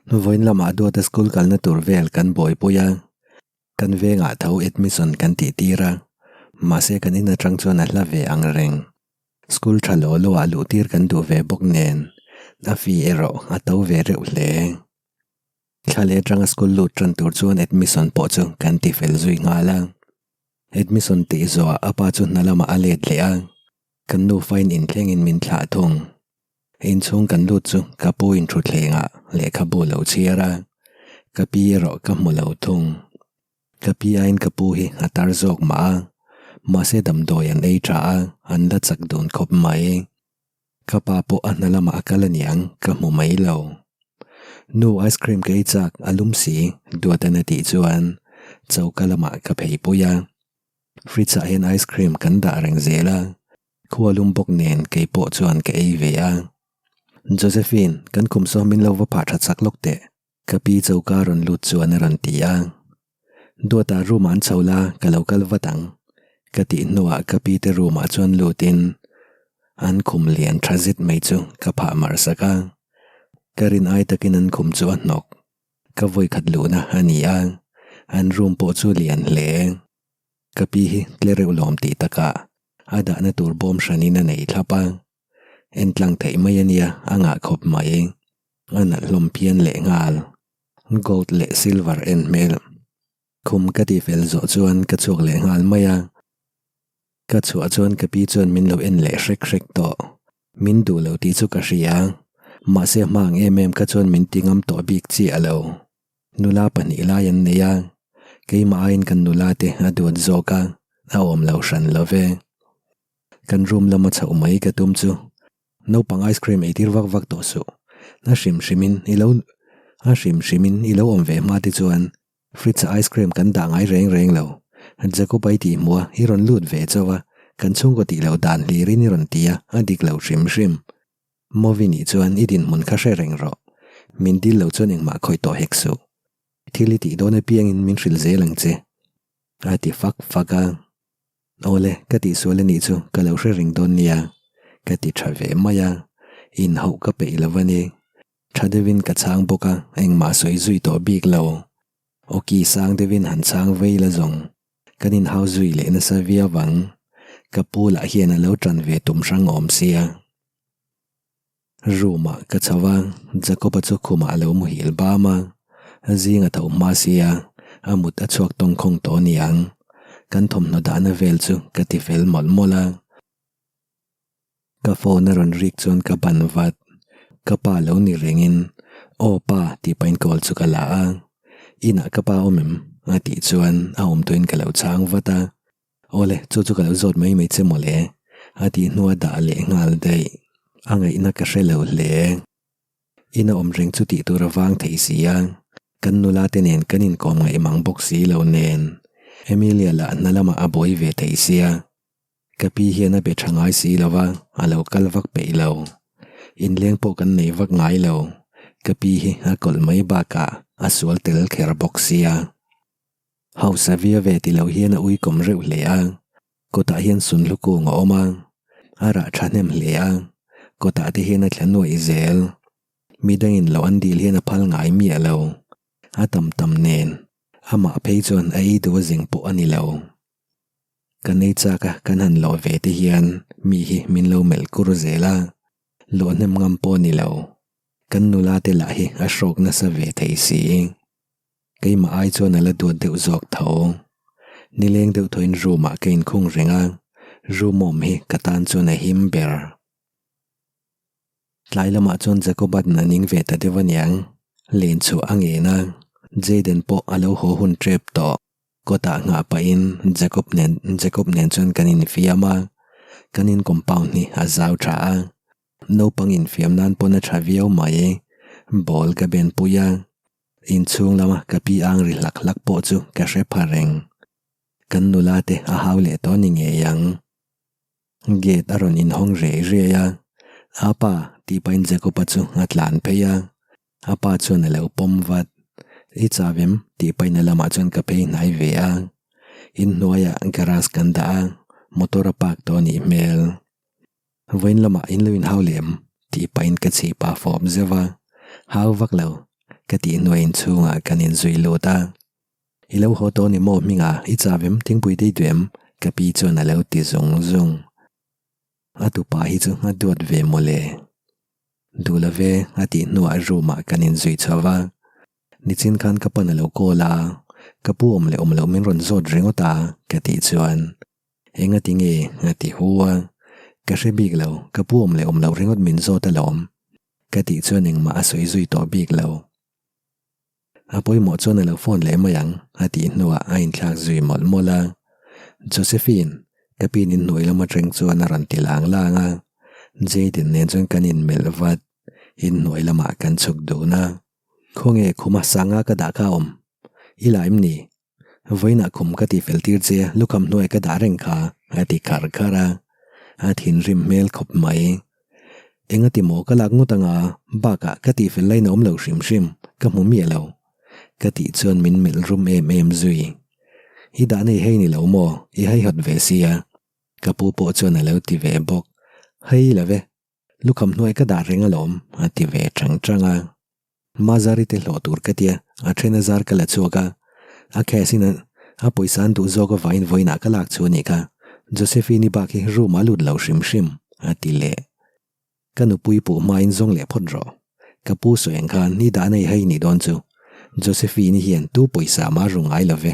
Vawiin lamah duata school kalna tur vel kan buaipui a, kan vengah tho admission kan tih tir a, mahse kan in atang chuan a hla ve ang reng. School tha law law ah luh tir kan duh ve bawk nen a fee erawh a to ve reuh hle. Thla leh atanga school lut tan tur chuan admission pawh chu kan ti fel zui nghal a. Admission tih zawhah a pa chu hna lamah a let leh a, kan nufa in inthlengin min thlah thung. Inchhung kan lut chu ka pu in thutthlengah lehkhabu lo chhiar a, ka pi erawh ka hmu lo thung. Ka pi aiin ka pu hi a tar zawk mah a, mahse damdawi an ei tha a, an la chak dun khawp mai. Ka pa pawh a hna lamah a kal aniang ka hmu mai lo. Nu ice cream ka ei chak a lum si Duatan a tih chuan choka lamah ka phei pui a. Fridge ah hian ice cream kan dah reng zel a, khua lum bawk nen kei pawh chuan ka ei ve a. Josephine, kan khum saw min lo va phah tha chak lawk teh. Ka pi choka rawn lut chuan a rawn ti a. Duata room ah an chho la, ka lo kal vat ang. Ka tih hnuah ka pi te room ah chuan lutin an khum lian tha zet mai chu ka phah mar sak a. Ka rin ai takin an khum chu a hnawk. Ka vawikhat luhna a ni a, an room pawh chu lian hle. Ka pi hi tlereuh lawm tih takah a dahna tur bawm hranin a nei thlap a. En tlang theih mai a nia, a ngah khawp mai. A nalh hlawm phian leh nghal. Gold leh silver en hmel. Khum ka ti fel zawh chuan ka chhuak leh nghal mai a. Ka chhuah chuan ka pi chuan min lo en leh hrek hrek tawh. Min duh lo tih chu ka hria. Mahse hma ang em em kha chuan min ti ngam tawh bik chiah lo. Nula pahnih lai an nei a, keimah aiin kan nula te a duat zawk a, a awm lo hran lo ve. Kan room lama chhoh mai ka tum chu naupang ice cream eitir vak vak tawh suh. A hrim hrimin i lo a hrim hrimin i lo awm ve hma te chuan fridge ah ice cream kan dah ngai reng reng lo. Jacob a i tih hmuh a i rawn lut ve chauh a, kan chhungkaw tih loh dan hlirin i rawn ti a, a dik lo hrim hrim. Movie nih chuan i dinhmun kha hre reng rawh. Min dil lo chuan engmah khawih tawh hek suh. Thil i tih dawn apiangin min hrilh zel ang che. A ti fak fak a. Awle, ka tihsual a nih chu ka lo hre reng dawn nia, ka ti tha ve mai a, inhauh ka peih lo a ni. Tha deuhin ka chhang bawk a, engmah sawi zui tawh bik lo. Awki sang deuhin han chhang vei la zawng, kan inhau zui leh nasa viau ang. Ka pu lah hian a lo tan ve tum hrang awm sia. Room ah ka chho a, Jacob-a chu khumah a lo muhil bam a, a zing a tho hma sia, a mut a chhuak tawng khawng tawh aniang. Kan thawmhnaw dahna vel chu ka ti fel mawlh mawlh a. Ka phone a rawn rik chuan ka ban vat. Ka pa lo ni rengin, Aw pa tih pahin call chu ka la a. Inah ka pa awm em? a tih chuan a awm tuin ka lo chhang vat a. Awle, chu chu ka lo zawt mai mai che mawle, a tih hnua dah leh nghal daih. A ngaihna ka hre lo hle. Ina awm reng chu tih tur a vang thei si a, kan nula te nen kan inkawm ngaih mang bawk si lo nen. Emilia lah hna lamah a buai ve thei sia. Ka pi hian a be tha ngai si lo va, a lo kal vak peih lo. Inleng pawh kan nei vak ngai lo. Ka pi hi a kawlh mai bakah a sual tel kher bawk sia. Hausa via ve ti lo hian a uikawm reuh hle a, kawtah hian sunhlu kung a awm a, a rah thahnem hle a, kawtah te hian a tla nuaih zel. Midangin loh an dil hian a phal ngai miah lo, a tam tam nen, amah phei chuan a ei duh a zeng pawh a ni lo. Kan ei chak a kan han lawh ve te hian mi hi min lo melh kur zel a, lawh hnem ngam pawh a ni lo. Kan nula te lah hi a hrawk nasa ve thei si. Keimah ai chuan a la duat deuh zawk tho. Nileng deuh thawin room ah ka inkhung reng a, room awm hi ka tan chuan a him ber. Tlai lamah chuan Jacob-a'n a ning ve ta deuh aniang, len chhuah a ngen a, Jayden pawh a lo haw hun tep tawh. Kawtah nghah pahin Jacob nen Jacob nen chuan kan infiam a, kan in compound hi a zau tha a, naupang infiam nan pawn a tha viau mai. Ball ka ben pui a. Inchhung lama ka pi ang ri hlak hlak pawh chu ka hre pha reng. Kan nula te a hau leh tawh ni ngei ang. Gate a rawn inhawng riai riai a, A pa tih pahin Jacob-a chu a tlan phei a, a pa chuan a lo pawm vat. I chau em? tih pahin a lamah chuan ka phei hnai ve a. Inhnuaiah garage kan dah a, motor a park tawh a nih hmel. Vawiin lamah in lo inhau leh em? tih pahin ka chhip a fawp zeuh a, Hau vak lo. Ka tih hnuah inchhungah kan inzui lut a. I lo haw tawh ni maw hminga i chau em thingpui te i duh em? Ka pi chuan a lo ti zung zung. A tupa hi chu a duat ve mawle. Duh lo ve a tih hnuah room ah kan inzui chho va. Nichin khan ka pan a lo call a, ka pu awm leh awm loh min rawn zawt ringawt a ka tih chuan Engati nge a ti hu a, ka hre bik lo ka pu awm leh awm loh ringawt min zawt alawm ka tih chuan engmah a sawi zui tawh bik lo. A pawimawh chuan a lo phone leh mai ang a tih hnuah a inthlak zui mawlh mawlh a. Josephine, ka pin inhnuai lam atang chuan a rawn ti lang lang a. Jayden nen chuan kan inmelh vat. Inhnuai lamah kan chhuk dun a. Khawnge khuma sanga ka dah kha awm? I la em ni? Vawiinah khum ka ti fel tir che a, lukham hnuai ka dah reng kha a ti kharh kharh a. A thinrim hmel khawp mai. Engati maw ka lak ngawt anga bakah ka tih fel lain a awm lo hrim hrim, ka hmu miah lo. Ka tih chuan min melh rum em em zui. I dah nei hei ni lo maw, i haihawt ve sia. Ka pu pawh chuan a lo ti ve bawk. Hei lo ve, lukham hnuai ka dah reng alawm a ti ve chang chang a. Mazari te hlawh tur ka tia, a then a zar ka la chhuak a, a cash in a pawisa an duh zawk avangin vawiinah ka lak chu a nih kha, Josephine-i bak hi room ah lut lo hrim hrim, a ti leh. Ka nupui puh hmain zawng leh phawt rawh. Ka pu sawi ang khan ni dah nei hai nih dawn chu, Josephine-i hian tu pawisa mah ru ngai lo ve,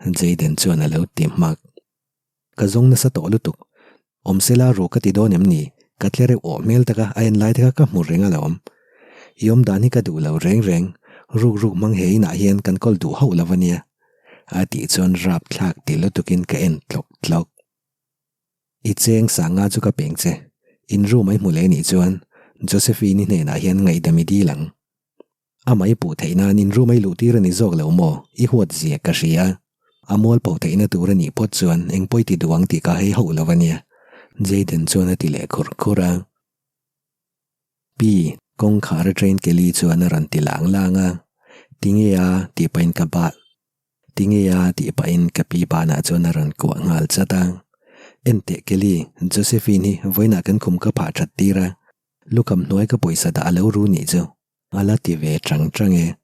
Jayden chuan a lo ti hmak. Ka zawng nasa tawh lutuk. Awmsela ru ka ti dawn em ni? Ka tle reuh awh hmel taka a en lai te kha ka hmu reng alawm. I awm dan hi ka duh lo reng reng, ruk ruk hmang he inah hian kan kawl duh hauh lo ania. A tih chuan rap thlak ti lutukin ka en tlawk tlawk. I cheng sanga chu ka peng che. In room a i hmu leh nih chuan Josephine-i hnenah hian ngaihdam i dil ang. Amah i puh theih nan in room a i luh tir a ni zawk lo maw? I huat zia ka hria. A mual pho theihna tur a nih phawt chuan eng pawi ti duh ang tih ka hei hauh lo a nia. Jayden chuan a ti leh khur khur a. Pi, kawngkhar a train Kelly chuan a rawn ti lang lang a. Tinge a? tih pahin ka bal. Tinge a? tih pahin ka pi banah chuan a rawn kuah nghal chat a. Enteh Kelly, Josephine hi vawiinah kan khum ka phah that tir a. Lukham hnuai ka pawisa dah a lo ru nih chu. A la ti ve chang chang e.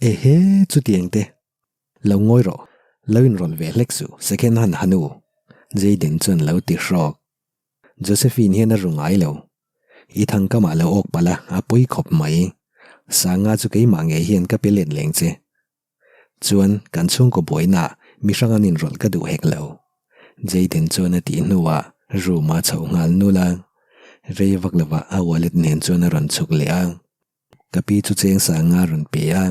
Ehe, chutiang te. Lo ngawi rawh. Lo inrawlh ve hlek suh, second hand ha nu. Jayden chuan lo ti hrawk. Josephine hian a ru ngai lo. I thangkamah lo awk palh a, a pawi khawp mai. Sanga chu keimah ngei hian ka pe let leng che. Chuan, kan chhungkaw buainaah mi hrang an inrawlh ka duh hek lo. Jayden chuan a tih hnuah room a chhoh nghal nul a. Rei vak lovah a wallet nen chuan a rawn chhuk leh a. Ka pi chu cheng sanga a rawn pe a.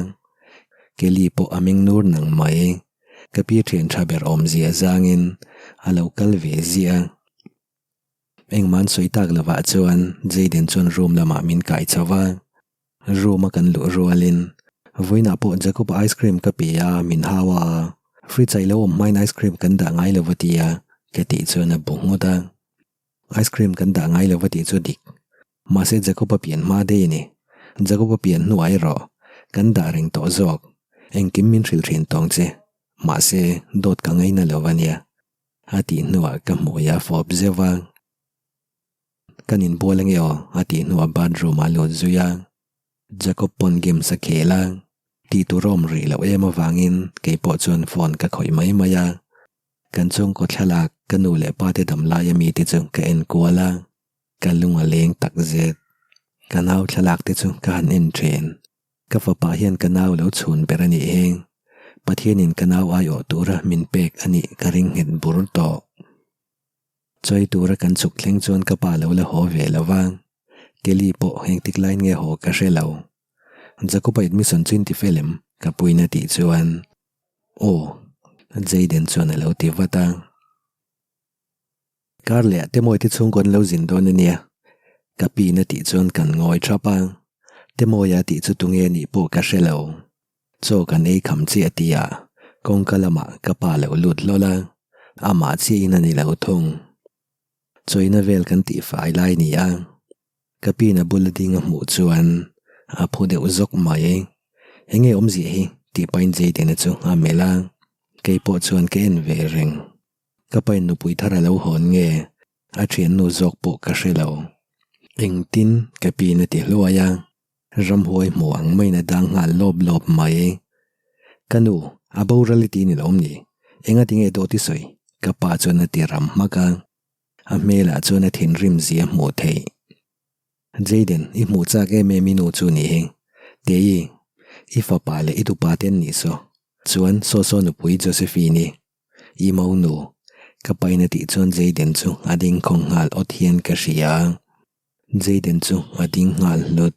Kelly pawh a meng nur nang mai. Ka pi thian tha ber awmzia zangin a lo kal ve ziah a. Engmah an sawi tak lovah chuan Jayden chuan room lamah min kai chho va. Room a kan luh rualin vawiinah pawh Jacob a ice cream ka pe a, min hau a, fridge ah i lo awm hmain ice cream kan dah ngai lo va ti a, ka tih chuan a bu nghut a. Ice cream kan dah ngai lo va tih chu dik. Mahse Jacob a pian hma daih a ni. Jacob a pian hnuah erawh kan dah reng tawh zawk. Engkim min hrilh thin tawng che. Mahse dawt ka ngaina lo va nia. A tih hnuah ka hmui a fawp zeuh va. Kan inbual ange aw a tih hnuah bathroom ah lut zui a, Jacob pawn games a khel a, tih tur a awm rih loh em avangin kei pawh chuan phone ka khawih mai mai a, kan chhungkaw thlalak ka nu leh pa te dam laia mite chu ka en kual a, ka lung a leng tak zet. Ka nau thlalak te chu ka han en thin, ka fapa hian ka nau lo chhun ber a nih hi, Pathianin ka nau aiawh tura min pek a nih ka ring nghet bur tawh. Chawi tura kan chhuk thleng chuan ka pa lo la haw ve lo va, Kelly pawh engtik laiin nge haw ka hre lo. Jacob-a admission chu inti fel em? Ka puiin a tih chuan Aw, Jayden chuan a lo ti vat a. Kar leh ah Temawite chhungkaw an lo zin dawn a nia, ka piin a tih chuan kan ngawi thap a. Temawia tih chu tunge a nih pawh ka hre lo. Chaw kan ei kham chiah tihah kawngka lamah ka pa lo lut hlawl a, amah chiahin a ni lo thung. Chawina vel kan tih fai lai ni a, ka pin a bula ding a hmuh chuan a phu deuh zawk mai. Enge awmzia hi tih pahin Jayden-a chu a melh a, kei pawh chuan ka en ve reng. Ka pain nupui thar a lo hawn nge a thiannu zawk pawh ka hre lo. Engtin ka pin a ti hluai a. Ramhuai hmu ang maiin a dang nghal lawp lawp mai. Ka nu, a boral i ti ni lo ni? Engati nge dawt i sawi? Ka pa chuan a ti ram hmak a. A hmelah chuan a thinrim zia hmuh theih. Jayden, i hmuh chak em em i nu chu ni hi. Tei, i fapa leh i tupa te an nih saw. Chuan saw saw nupui Josephine-i, i mo nu. Ka pain a tih chuan Jayden chu a ding khawng nghal awt hian ka hria. Jayden chu a ding nghal hlut.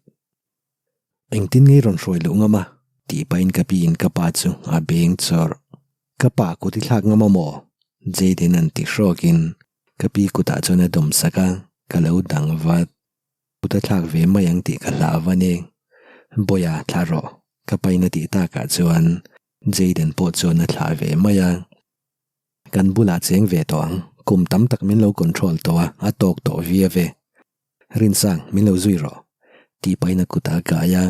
Engtin ngei rawn hruai luh ngam a? tih pahin ka piin ka pa chu a beng chawrh. Ka pa kut i thlak ngam a maw? Jayden an ti hrawkin ka pi kutah chuan a dawm sak a, ka lo dang vat. Kut a thlak ve mai ang tih ka hlah va ni. Bawiha thlah rawh, ka pain a tih takah chuan Jayden pawh chuan a thlah ve mai a. Kan bulah cheng ve tawh ang, kum tam tak min lo control tawh a, a tawk tawh viau e. Rinsang, min lo zui rawh, tih pahin a kut a kai a,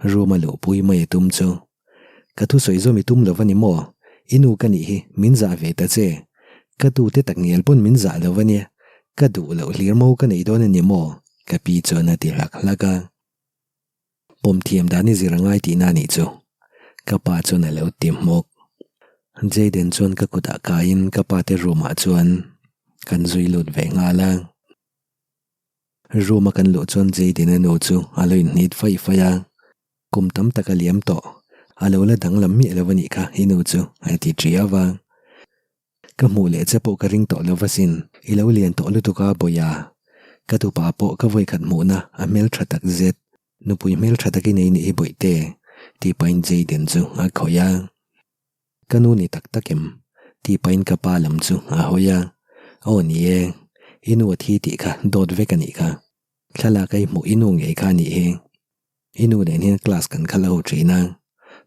room a luhpui mai a tum chu. Ka thusawi zawm i tum lo va ni maw? I nu ka nih hi, min zah ve ta che. Ka tute tak ngial pawn min zah lo va nia, ka duh loh hlir mo ka nei dawn a ni maw? Ka pi chuan a ti hlak hlak a. Pawm thiam dan i zir a ngai tihna a nih chu, ka pa chuan a lo ti hmawk. Jayden chuan ka kutah kaiin ka pa te room ah chuan kan zui lut ve nghal a. Room a kan luh chuan Jayden a nu chu a lo inhnit faih faih a, kum tam tak a liam tawh, a lo la danglam miah lo a nih kha i nu chu a ti ṭiau a. Ka hmuh leh che pawh ka ring tawh lo va sin, i lo lian tawh lutuk a Bawia. Ka tupa pawh ka vawikhat hmuhna a hmelṭha tak zet, nupui hmelṭha tak i nei nih hi Bawihte, tih pahin Jayden chu a khawih a. Ka nu ni tak tak em? tih pahin ka pa lam chu a hawi a. Aw ni e, i nu a thi tih kha dawt vek a nih kha. Thlalak a i hmuh i nu ngei kha a nih hi. I nu nen hian class kan kal ho thin a,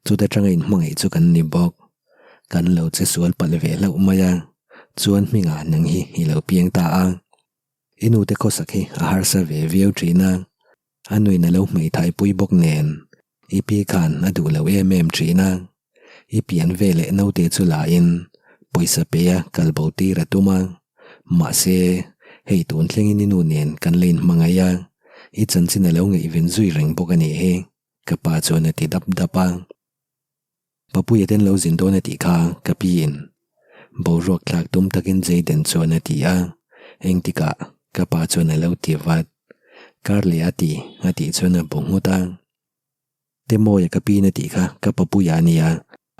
chuta tanga inhmangaih chu kan ni bawk. Kan lo che sual palh ve hlauh mai a, chuan hmingah nang hi i lo piang ta a. I nu te khawsak hi a harsa ve viau thin a, a nuin a lo hmeithai pui bawk nen i pi khan a duh lo em em thin a. I pian ve leh naute chu lain pawisa pe a kal bo tir a tum a, mahse hei tun thlengin i nu nen kan la inhmangaih a, i chanchin a lo ngaihven zui reng bawk a nih hi, ka pa chuan a ti dap dap a. Papuia ten lo zin dawn a tih kha ka piin boruak thlak tum takin Jayden chuan a ti a, engtikah ka pa chuan a lo ti vat. Karleh a ti a tih chuan a bu nghut a. Temawia ka pin a tih kha ka papuia a nia,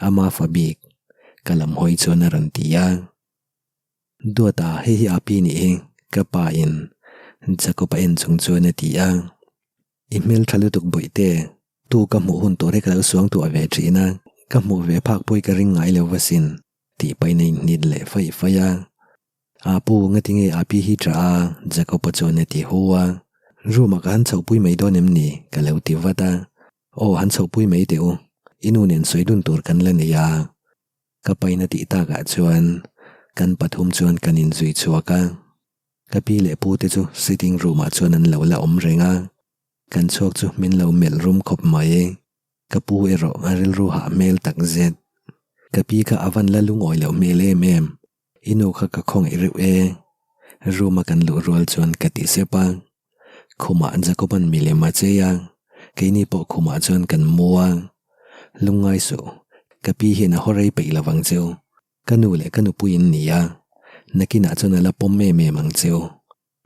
ama fa bik ka lam hawi chuan a rawn ti a. Duata hei hi a pi nih hi ka pa in Jacob a en chung chuan a ti a. I hmel tha lutuk bawihte, tu ka hmuh hun tur hi ka lo suang tuah ve thin a, ka hmuh ve phak pawh hi ka ring ngai lo va sin tih pahin a inhnit leh faih faih a. Apu, ngatinge api hi tah a? Jacob-a chuan a ti hu a. Room-ah ka han chhohpui mai dawn em ni? ka lo ti vat a. Aw, han chhohpui mai teh u, i nu nen sawi dun tur kan la nei a. Ka pain a tih takah chuan kan pathum chuan kan inzui chhuak a. Ka pi leh pu te chu sitting room-ah chuan an lo la awm reng a. Kan chhuak chu min lo melh rum khawp mai. Ka pu erawh a rilru hah hmel tak zet. Ka pi kha a van la lungawi loh hmel em em. I nu kha ka khawngaih reuh e. Room a kan luh rual chuan ka ti sep a. Khumah Jacob-a'n milem a chei a, keini pawh khumah chuan kan mu a. Lungngai suh, ka pi hian a haw rei peih lo vang cheu. Ka nu leh ka nupui in ni a, nakinah chuan a la pawm em em ang cheu.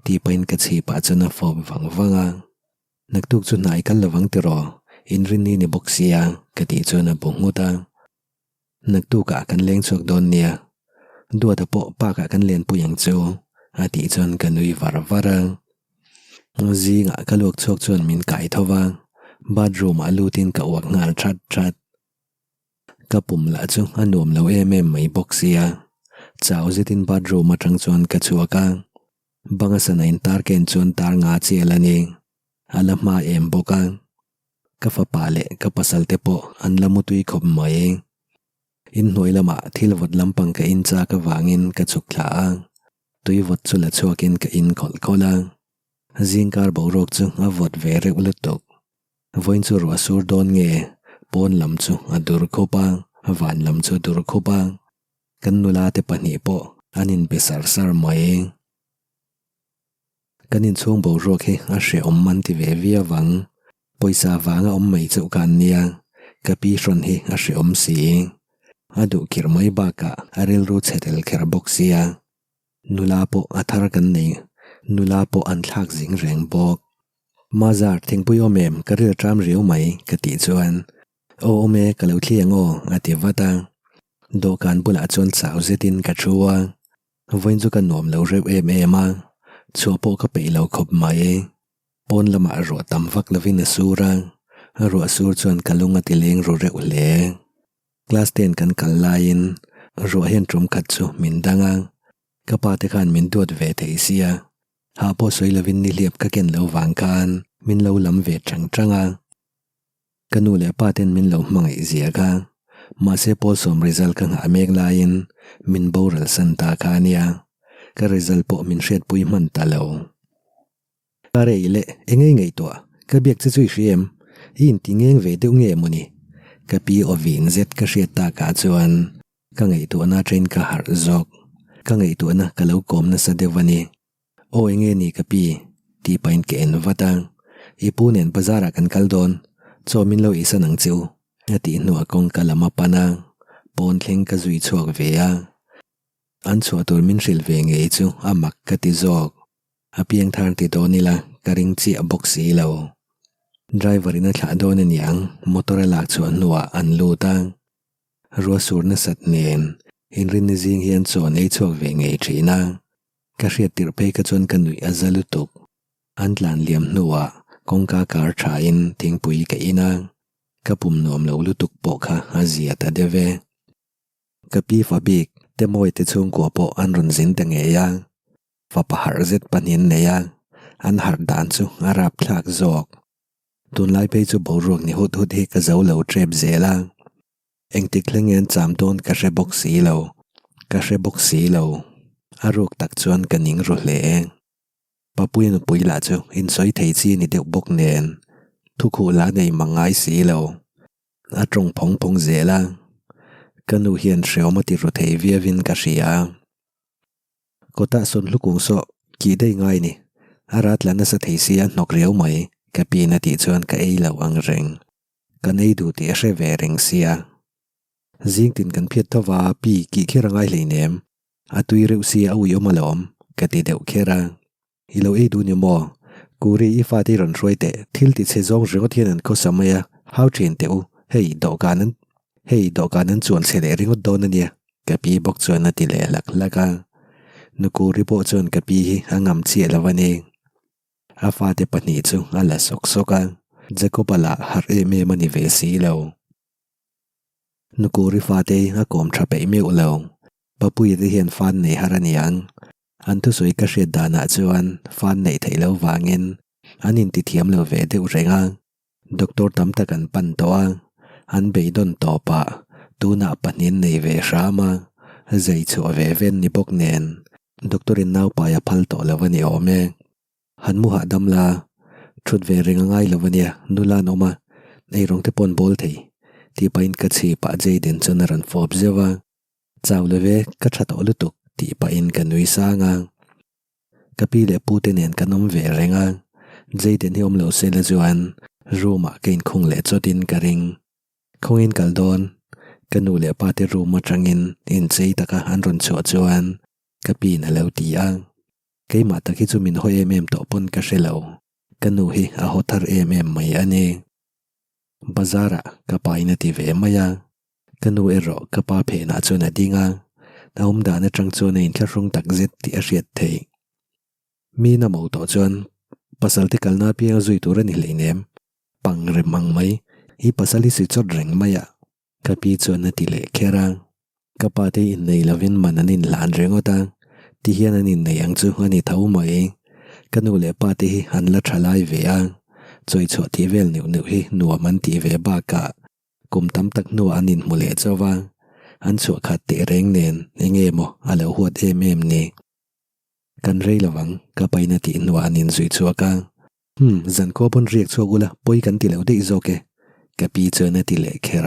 Tih pahin ka chhipah chuan a fawp vang vang a. Naktuk chu hnai kal lo vang tiraw, inrinni ni bawk sia, ka tih chuan a bu nghut a. Naktukah kan leng chhuak dawn nia, Duata pawh park-ah kan lenpui ang chu, a tih chuan ka nui var var a. Zingah ka luak chhuak chuan min kai tho va, bathroom-ah lutin ka uak nghal that that. Ka pum lah chu a nuam lo em em mai bawk sia, chau zetin bathroom atang chuan ka chhuak a, banga sana intar ken chuan tar nga chial a ni, a la hma em bawk a. Ka fapa leh ka pasal te pawh an la mutui khawp mai. Inhnuai lamah thil vawt lampang ka in chak avangin ka chhuk thla a, tui vawt chu la chhuakin ka in khawlh khawlh a. Zingkar boruak chu a vawt ve reuh lutuk. Vawiin chu ruah sur dawn nge pawn lam chu a dur khup a, van lam chu a dur khup a. Kan nula te pahnih pawh an inbe sar sar mai. Kan inchhung boruak hi a hrehawm man ti ve viau ang. Pawisa vanga awm mai chauh kha an nia, ka pi hrawn hi a hreawm si. A duh khirh mai bakah a rilru chhe tel kher bawk sia. Nula pawh a thar kan nei, nula pawh an thlak zing reng bawk. Mazar, thingpui awm em? Ka ril ṭam riau mai, ka tih chuan, Aw awm e, ka lo thli ang aw, a ti vat a. Dawhkan bulah chuan chau zetin ka thu a. Vawiin chu ka nuam lo reuh em em a, chhuah pawh ka peih lo khawp mai. Pawn lamah ruah tam vak lovin a sur a, ruah sur chuan ka lung a ti leng ru reuh hle. Class ten kan kal laiin ruah hian tum khat chu min dang a, ka pa te khan min duat ve thei sia, hah pawh sawi lovin nihliap ka ken lo vang khan min lo lam ve tang tang a. Ka nu leh pa ten min lo hmangaih zia kha, mahse pawl sawm result ka nghah mek laiin min boral san ta kha a nia, ka result pawh min hriatpui hman ta lo. Ka rei leh engei ngaihtuah, ka biak che chu i hria em? I inti ngeng ve deuh nge mawni? Ka pi aw vin zet ka hriat takah chuan ka ngaihtuahna atangin ka harh zawk. Ka ngaihtuahna ka lo kawm nasa deuh a ni. Aw enge ni ka pi? tih pahin ka en vat a. I pu nen bazarah kan kal dawn, chaw min lo eisan ang che u, a tih hnuah kawngka lam a pan a, pawn thleng ka zui chhuak ve a. An chhuah tur min hrilh ve ngei chu a mak ka ti zawk. A piang thar ti dawn ila ka ring chiah bawk si lo. Driver in a thlah dawn a niang motor a lak chhuah hnuah an lut a. Rua sur nasat nen inrinni zing hian chaw an ei chhuak ve ngei thin a. Ka hriat tirh phei kha chuan ka nuih a za lutuk. An tlan liam hnuah kawngka kar thain thingpui ka in a. Ka pum nuam lo lutuk pawh kha a zia ta deuh e. Ka pi fa bik te mawi te chhungkua pawh an rawn zin ta ngei a. Fapa harh zet pahnih an nei a, an harh dan chu a rapthlak zawk. Tunlai phei chu boruak ni hut hut hi ka zo lo tep zel a, engtik thleng nge an cham dawn ka hre bawk si lo, ka hre bawk si lo. A ruk tak chuan ka ning ru hle. Papuia nupui lah chu insawi thei chi a ni deuh bawk nen, thukhuh lah nei mang ngai si lo. A tawng phawng phawng zel a, ka nu hian hreawm a ti ru thei viauin ka hria. Kawtah sawn hlukung saw kih daih ngai ni. A rat la nasa thei sia hnawk riau mai, ka piin a tih chuan ka ei lo ang reng. Kan ei duh tih a hre ve reng sia. Zing tin kan phiat tho va, pi kih kher a ngai hleinem. A tui reuh sia a uiawm alawm, ka ti deuh kher a. I lo ei duh ni maw? Kuri i fate i rawn hruai teh, thil ti chhe zawng ringawt hian an khawsa mai a, hau thin teh u, hei dawhkan an hei dawhkan an chuan chhe leh ringawt dawn a nia, ka pi bawk chuan a ti leh hlak hlak a. Nukuri pawh chuan ka pi hi a ngam chiah lo a ni. A fate pahnih chu a la sawk sawk a, Jacob-a lah harh em em a ni ve si lo. Nukuri fate hi a kawm tha peih meuh lo, Papuia te hian fan nei har a niang. An thusawi ka hriat danah chuan fan neih theih loh vangin an intithiam lo ve deuh reng a, doctor tam tak an pan tawh a, an beidawn tawpah tunah pahnin nei ve hram a, zai chhuah ve ven ni bawk nen doctor in naupai a phal tawh lo a ni awm e. Han mu hahdam la, thut ve reng a ngai lo a nia, nula an awm a, eirawng te pawh an bawl thei, tih pahin ka chhipah Jayden chuan a rawn fawp zeuh a. Chau lo ve, ka tha tawh lutuk tih pahin ka nui sang a. Ka pi leh pu te nen kan awm ve reng a, Jayden hi awm lo se la chuan room ah ka inkhung leh chawtin ka ring. Khawngin kal dawn, ka nu leh pa te room atangin inchei taka an rawn chhuah chuan ka piin a lo ti a. Keimah tak hi chu min haw em em tawh pawn ka hre lo, ka nu hi a haw thar em em mai a ni. Bazar ah ka pa in a ti ve mai a. Ka nu erawh ka pa phenah chuan a ding a, a awm dan atang chuan a inthlahrung tak zet tih a hriat theih. Mi na mo tawh chuan pasal te kalna apianga zui tur a ni hleinem, pang rem ang mai, i pasal hi si chawt reng mai a, ka pi chuan a ti leh kher a. Ka pa te innei lovin man an inhlan ringawt a, ti hian an innei ang chu a ni tho mai. Ka nu leh pa te hi an la tha lai ve a, chawi chhuah tih vel neuh neuh hi nuam an tih ve bakah Kum tam tak hnuah an inhmu leh chauh va, an chhuah khat teh reng nen eng nge maw a lo huat em em ni. Kan rei lo ang, ka pain a tih hnuah an inzui chhuak a. Umm, zankhua pawn riak chhuak ula, pawi kan ti lo daih zawk e, ka pi chuan a ti leh kher.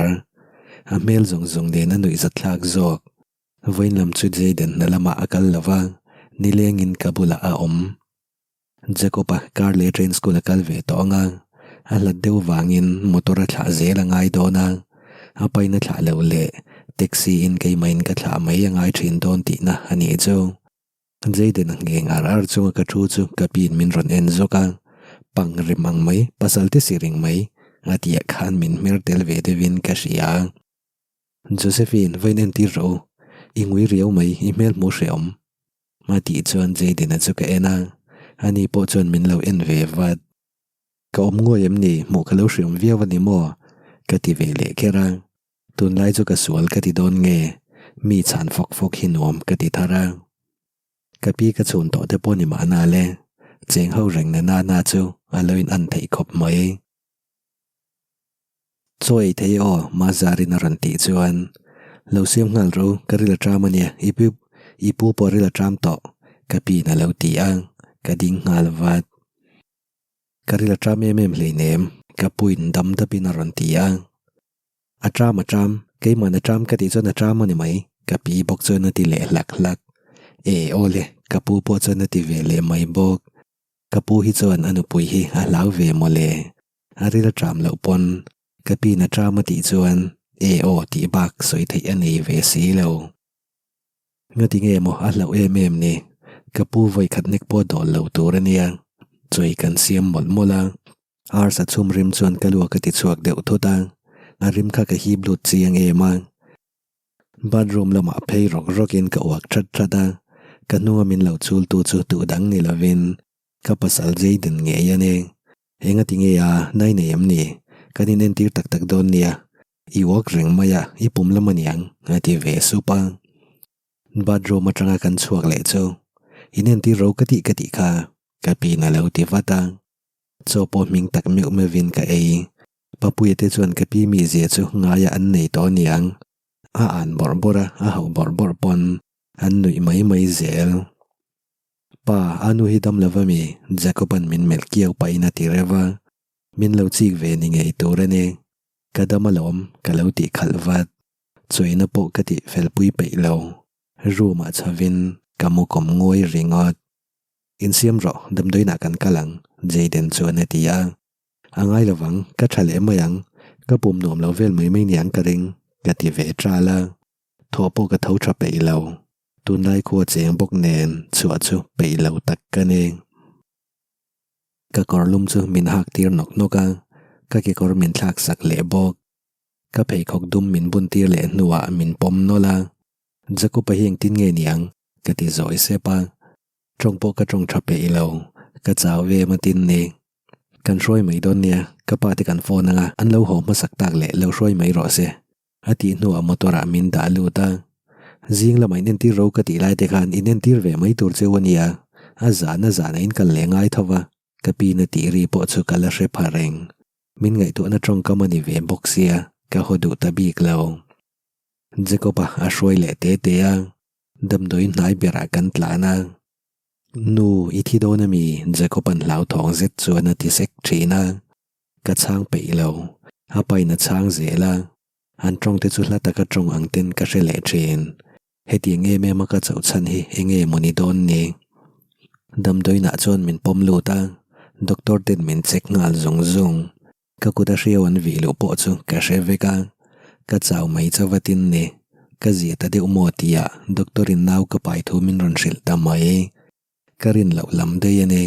A hmel zawng zawng nen a nuihzat thlak zawk. Vawiin lam chu Jayden hna lamah a kal lo va, nilengin ka bulah a awm. Jacob-a car leh train school a kal ve tawh ang a. A hlat deuh vangin motor a thlah zel a ngai dawn a, a pain a thlah loh leh taxi in keimahin ka thlah mai a ngai thin dawn tihna a nih chu. Jayden a ngheng ar ar chunga ka thu chu ka piin min rawn en zawk a, pang rim ang mai, pasal te si ring mai a tihah khan min hmer tel ve deuhin ka hria. Josephine, va in entir rawh u, i ngui riau mai, i hmel hmuh hrehawm. A tih chuan Jayden-a chu ka en a, ani pawh chuan min lo en ve vat. Ka awm nguai em ni, hmuh ka lo hreawm viau a ni maw? Ka ti ve leh kher a, tunlai chu ka sual ka ti dawn nge, mi chhan fawk fawk hi nuam ka ti thar a. Ka pi ka chhun tawh te pawh ni mahna le, cheng ho reng na nana chu a lo in an theih khawp mai. Chaw ei thei aw, Mazarin a rawn tih chuan, Lo siam nghal ro, ka ril a ṭam a nia, i pu i pu pawh ril a ṭam tawh, ka piin a lo ti a, ka ding nghal vat. Ka ril a ṭam em em hleinem, ka puin dam dapin a rawn ti a. A ṭam a ṭam, keimahn a ṭam ka tih chuan a ṭam a ni mai, ka pi bawk chuan a ti leh hlak hlak. E aw le, ka pu pawh chuan a ti ve leh mai bawk. Ka pu hi chuan a nupui hi a hlau ve mawle. A ril a ṭam loh pawn ka piin a ṭam a tih chuan e aw tih bak sawi theih a nei ve si lo. Ngati nge maw a hlauh em em ni? Ka pu vawi khat nek pawh dawl lo tur a nia. Chawi kan siam mawlh mawlh a. Arsa chhum rim chuan ka luak a ti chhuak deuh thut a. A rim kha ka hip lut chiang em a. Bathroom lamah phei rawk rawkin ka uak that that a. Ka hnunga min lo chultu chu duh dang ni lovin ka pasal Jayden ngei a ni. Engati nge a, nai nei em ni? Kan inentir tak tak dawn nia. I uak reng mai a, i pum lam a niang, a ti ve sup a. Bathroom atanga kan chhuak leh chu, Inentir ro ka tih ka tih kha, ka piin a lo ti vat a. Chaw pawh hming tak meuh meuhin ka ei. Papuia te chuan ka pi mizia chu ngaia an nei tawh aniang. A an bawrh bawrh a, a hauh bawrh bawrh pawn an nuih mai mai zel. Pa, a nu hi dam lo va mi? Jacob-a'n min melh kiau pahin a ti reuh a. Min lo chik ve ni ngei tur a ni. Ka dam alawm, ka lo tih khalh vat. Chawina pawh ka tih felpui peih lo. Room-ah chhovin ka mu kawm nguai ringawt. Insiam rawh, damdawiinah kan kal ang, Jayden chuan a ti a. A ngai lovang, ka tha leh mai ang. Ka pum nuam lo vel mai mai niang ka ring, ka ti ve ṭal a. Thawh pawh ka tho tha peih lo. Tunlai khua cheng bawk nen chhuah chu peih lo tak ka ni. Ka kawr lum chu min hak tir nawk nawk a, ka kekawr min thlak sak leh bawk. Ka pheikhawk dum min bun tir leh hnuah min pawm nawlh a, Jacob-a hi engtin nge niang? ka ti zawi sep a. Tawng pawh ka tawng tha peih lo, ka chau em a tin ni. Kan hruai mai dawn nia, ka pa te kan phone anga an lo haw hmasak tak leh lo hruai mai rawh se. A tih hnuah motor ah min dah lut a, zing lamah in entir ro ka tih lai te khan in entir ve mai tur cheu a nia, a zan a zan ah in kal leh ngai tho va, ka pin a tih ri pawh chu ka la hre pha reng. Min ngaihtuahna tawngkam a ni ve bawk sia, ka haw duh ta bik lo. Jacob-a a hruai leh te te a, damdawi hnai berah kan tlan a. Nu, i thi dawn a mi? Jacob-a'n hlauthawng zet chuan a ti sek thin a. Ka chhang peih lo, a pain a chhang zel a, an tawng te chu hla taka tawng ang ten ka hre leh thin. Hetiang em em a ka chauh chhan hi enge maw ni dawn ni? Damdawiinah chuan min pawm lut a, doctor ten min check nghal zung zung. Ka kut a hriau an vih luh pawh chu ka hre vek a, ka chau mai chauh a tin ni. Ka zia ta deuh maw tihah doctor in nau ka pai thu min rawn hrilh ta mai. Ka rin loh lam daih a ni.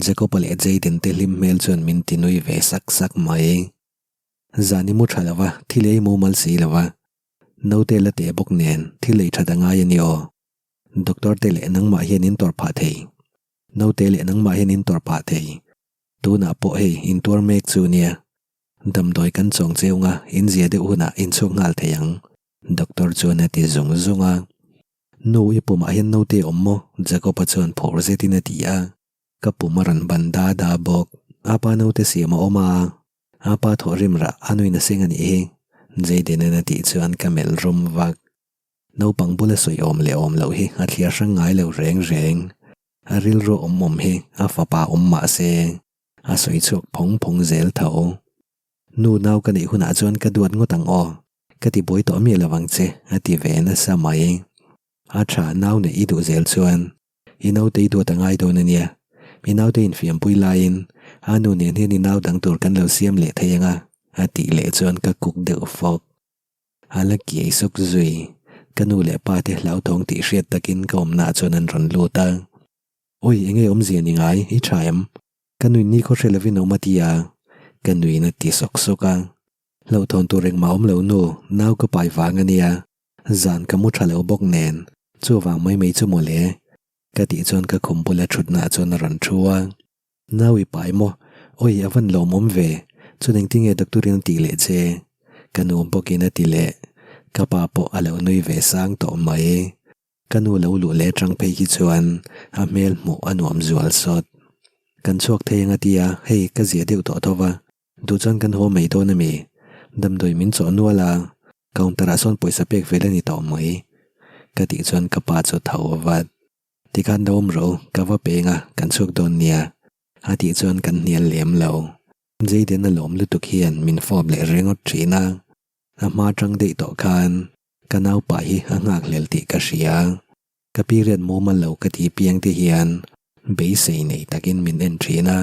Jacob-a leh Jayden te hlim hmel chuan min ti nui ve sak sak mai. Zan i mu tha lo va, thil ei mumal si lo va. Naute la teh bawk nen thil ei that a ngai a ni aw. Doctor te leh nangmah hian in tawrh phah thei. Naute leh nangmah hian in tawrh phah thei. Tunah pawh hei in tuar mek chu nia. Damdawi kan chawng cheu nga in zia deuh hunah in chhuak nghal thei ang, doctor chuan a ti zung zung a. Nu, i pumah hian naute awm maw? Jacob-a chuan phawr zetin a ti a. Ka pum a rawn ban da da bawk. A pa naute siam a awm a, a pa thawh rim rah a nuin a seng a nih hi, Jayden-a'n a tih chuan ka melh rum vak. Naupang bula sawi awm leh awm loh hi a thliar hrang ngai lo reng reng. A rilru awm awm hi a fapa awm mah se, a sawi chhuak phawng phawng zel tho. Nu nau ka neih hunah chuan ka duat ngawt ang aw. Ka ti buai tawh miah lo ang che, a ti ve nasa mai. A tha, nau neih i duh zel chuan i naute i duat a ngai dawn a nia. I naute infiampui laiin a nu nen hian i nau dang tur kan lo siam leh thei ang a, a tih leh chuan ka kuk deuh fawk. A la kiai suk zui. Ka nu leh pa te hlauthawng tih hriat takin ka awmnaah chuan an rawn lut a. Awi, enge awmzia ni ngai? I tha em? Ka nuin ni khaw hre lovin awm a ti a, ka nuin a ti sawk sawk a. Hlauhthawn tur engmah awm lo nu, nau ka pai vang a nia, zan ka mu tha lo bawk nen, chuvang mai mai chu mawle. Ka tih chuan ka khum bula thutnaah chuan a rawn thu a. Nau i pai maw? Awi, a van lawmawm ve, chuan engtinge doctor in a tih leh che? Ka nu bawkin a ti leh, ka pa pawh a lo nui ve sang tawh mai. Ka nu lo luh leh atang phei hi chuan a hmel hmuh a nuam zual sawt. Kan chhuak thei ang a tia, hei ka zia deuh tawh tho va, duh chuan kan haw mai dawn a mi? Damdawi min chawh nual a, counter ah sawn pawisa pek vel a ni tawh mai. Ka tih chuan ka pa chu tho vat. Tikhan lo awm rawh u, ka va peng a, kan chhuak dawn nia. A tih chuan kan hnial lem lo. Jayden a lawm lutuk hian min fawp leh ringawt thin a, a hma atang daih tawh khan Ka naupa hi a nghakhlel tih ka hria. Ka period mumal lo ka ti piang te hian beisei nei takin min en thin a.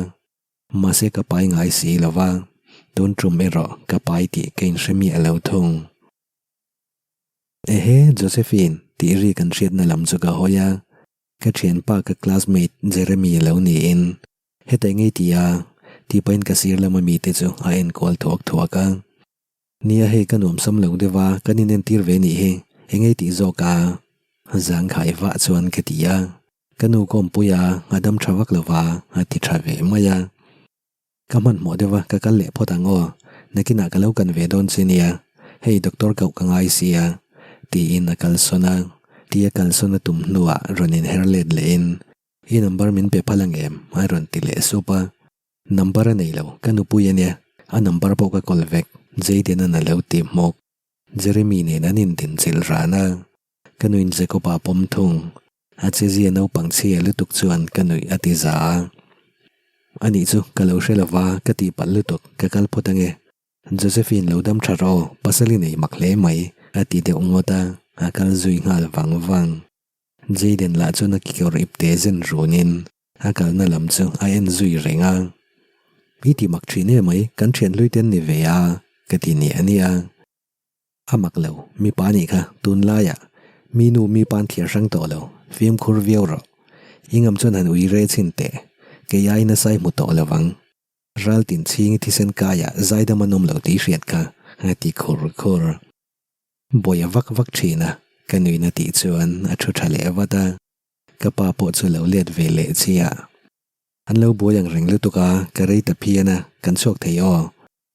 Mahse ka pai ngai si lo va, tun tum erawh ka pai tih ka inhre miah lo thung. Ehe Josephine tih ri kan hriatna lam chu ka hawi a, ka thianpa ka classmate Jeremy lo niin heta engei ti a tih pahin ka sir lama mite chu a enkual thuak thuak a. Nia hei ka nuamsam lo deuh a, kan inentir ve nih hi, eng ei tih zawk a? Zangkhai vah chuan ka ti a, ka nu ka awmpui a, a dam tha vak lo va, a ti tha ve mai a. Ka hmanhmawh deuh a, ka kal leh phawt ang aw, nakinah ka lo kan ve dawn che nia, hei doctor koh ka ngai sia, tiin a kalsawn a, tia kalsawn a tum hnuah rawn inher let lehin, I number min pe phal ang em? a rawn ti leh sup a. Number a nei lo, ka nupui a nia, a number pawh ka call vek, Jayden-a'n a lo ti hmawk. Jeremy nen an indinchilh ran a, ka nuin Jacob-a pawm thung. A chezia naupang chhia lutuk chuan ka nuih a ti za a. Anih chu, ka lo hre lo va, ka tihpalh lutuk, ka kal phawt ange. Josephine lo dam tha rawh aw, pasal i nei mak hle mai, a ti deuh ngawt a, a kal zui nghal vang vang. Jayden lah chuan a kekawr ipte zen runin a kalna lam chu a en zui reng a. I ti mak thin em mai, kan thian hlui te an ni ve a, ka ti nia nia. A mak lo, mipa nih kha tunlaiah mi nu mi pan thiar hrang tawh lo, fimkhur viau rawh. I ngam chuan han ui re chhin teh, kei ai nasa i hmu tawh lo vang. Ral tin chhing i thisen kaiah zaidam an awm lo tih i hriat kha, a ti khur khur. Buai a vak vak thin a, ka nuihna tih chuan a thu tha leh vat a, ka pa pawh chu lo let ve leh chiah. An lo buai ang reng lutuk a, ka rei ta phian a, kan chhuak thei aw.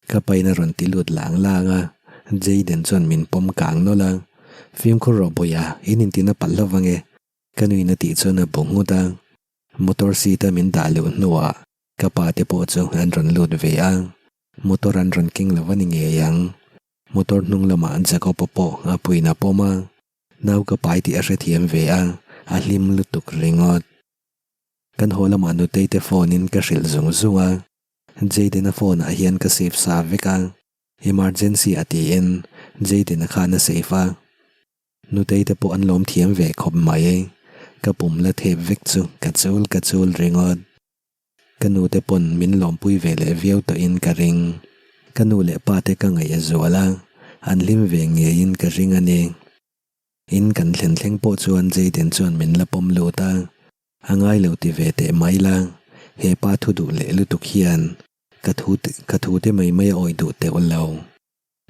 Ka pain a rawn ti lut lang lang a, Jayden chuan min pawm kang nawlh a, Fimkhur rawh Buia, in intina palh hlauh vang e, ka nuihna tih chuan a bu nghut a, motor seat a min dah luh hnuah ka pa te pawh chu an rawn lut ve a, motor an rawn keng lo a ni ngei ang. Motor hnung lamah Jacob-a pawh a puiin a pawm a, nau ka pai tih a hrethiam ve a, a hlim lutuk ringawt. Kan haw lamah Nutei te phone in ka hrilh zung zung a, Jayden-a phone ah hian ka save sa vek a, emergency a tiin Jayden-a khan a save a. Nutei te pawh an lawm thiam ve khawp mai, ka pum la thep vek chu ka chul ka chul ringawt. Ka nu te pawn min lawmpui ve leh viau tawhin ka ring. Ka nu leh pa te ka ngaih a zual a, an hlim ve ngeiin ka ring a ni. In kan thlen thleng pawh chuan Jayden chuan min la pawm lut a, a ngai lo ti ve teh mai la, he pa thu duh leh lutuk hian ka thu ka thu te mai mai a awih duh teuh lo.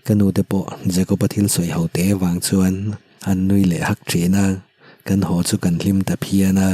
Ka nu te pawh Jacob-a thil sawi ho te vang chuan an nui leh hak thin a, kan haw chu kan hlim ta phian a.